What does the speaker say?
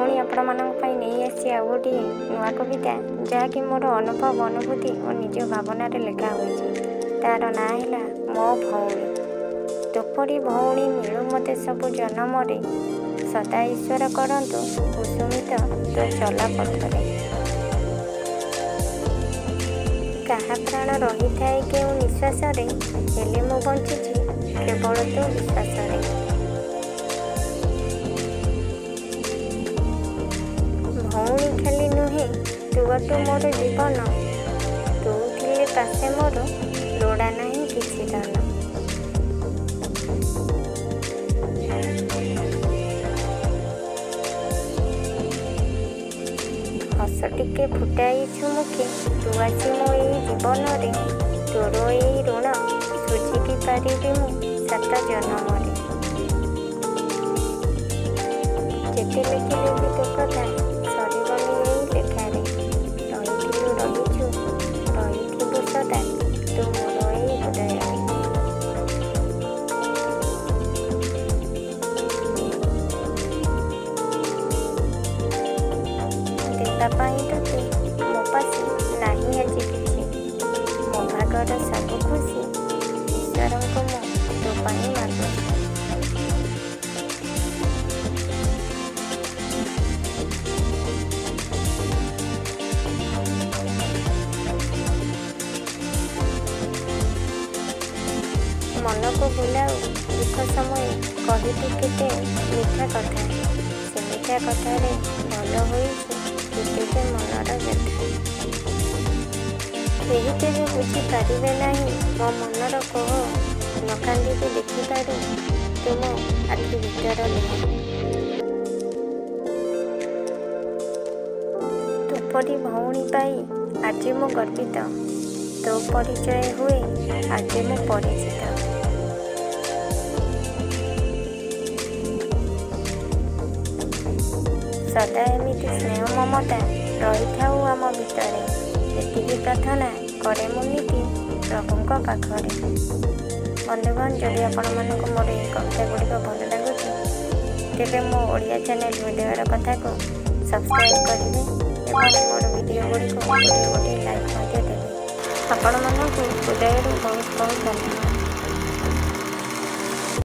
ପୁଣି ଆପଣମାନଙ୍କ ପାଇଁ ନେଇ ଆସିଛି ଆଉ ଗୋଟିଏ ନୂଆ କବିତା, ଯାହାକି ମୋର ଅନୁଭବ, ଅନୁଭୂତି ଓ ନିଜ ଭାବନାରେ ଲେଖା ହୋଇଛି। ତାର ନାଁ ହେଲା ମୋ ଭଉଣୀ। ତୋପରି ଭଉଣୀ ମିଳୁ ମୋତେ ସବୁ ଜନମରେ, ସଦା ଈଶ୍ୱର କରନ୍ତୁ କୁସୁମିତ ତୋ ଚଲା ପଥରେ। କାହା ପ୍ରାଣ ରହିଥାଏ କେଉଁ ନିଶ୍ୱାସରେ, ହେଲେ ମୁଁ ବଞ୍ଚିଛି କେବଳ ତୋ ବିଶ୍ୱାସରେ। ଭଉଣୀ ଖାଲି ନୁହେଁ, ତୁ ଅଟୁ ମୋର ଜୀବନ। ତୁ ଥିଲେ ପାଶେ ମୋର ଲୋଡ଼ା ନାହିଁ କିଛି ଧନ। ହସ ଟିକେ ଫୁଟାଇଛୁ ମୁଖେ ତୁ ଆସି ମୋ ଏଇ ଜୀବନରେ, ତୋର ଏଇ ଋଣ ଶୁଝିକି ପାରିବି ମୁଁ ସାତ ଜନମରେ। ଯେତେ ଲେଖିଲେ ବି ତୋ କଥା ସରିବନି ଏଇ ଲେଖାରେ। ରହିଥିଲୁ, ରହିଛୁ, ରହିଥିବୁ ସଦା ତୁ ମୋର ଏଇ ହୃଦୟରେ। ଦେବା ପାଇଁ ତୋତେ ମୋ ପାଶେ ନାହିଁ ଆଜି କିଛି, ମୋ ଭାଗର ସବୁ ଖୁସି ଈଶ୍ୱରଙ୍କୁ ମୁଁ ତୋ ପାଇଁ ମାଗୁଛି। ମନକୁ ଭୁଲାଉ ଦୁଃଖ ସମୟେ କହି ତୁ କେତେ ମିଠା କଥା, ସେ ମିଠା କଥାରେ ଭଲ ହୋଇଛି କେତେ ଯେ ମନର ବ୍ୟଥା। କେହି କେବେ ବୁଝିପାରିବେ ନାହିଁ ମୋ ମନର କୋହ, ନ କାନ୍ଦିକି ଦେଖିପାରୁ ତୁ ମୋ ଆଖି ଭିତର ଲୁହ। ତୋପରି ଭଉଣୀ ପାଇ ଆଜି ମୁଁ ଗର୍ବିତ, ତୋ ପରିଚୟ ହୁଏ ଆଜି ମୁଁ ପରିଚିତ। ସଦା ଏମିତି ସ୍ନେହ ମମତା ରହିଥାଉ ଆମ ଭିତରେ, ଏତିକି ପ୍ରାର୍ଥନା କରେ ମୁଁ ନିତି ପ୍ରଭୁଙ୍କ ପାଖରେ। ବନ୍ଧୁଗଣ, ଯଦି ଆପଣମାନଙ୍କୁ ମୋର ଏହି କବିତା ଗୁଡ଼ିକ ଭଲ ଲାଗୁଛି, ତେବେ ମୋ ଓଡ଼ିଆ ଚ୍ୟାନେଲ୍ ହୃଦୟର କଥାକୁ ସବସ୍କ୍ରାଇବ୍ କରିବେ ଏବଂ ମୋର ଭିଡ଼ିଓ ଗୁଡ଼ିକୁ ଗୋଟିଏ ଗୋଟିଏ ଲାଇକ୍ ମଧ୍ୟ ଦେବେ। ଆପଣମାନଙ୍କୁ ହୃଦୟରୁ ବହୁତ ବହୁତ ଧନ୍ୟବାଦ।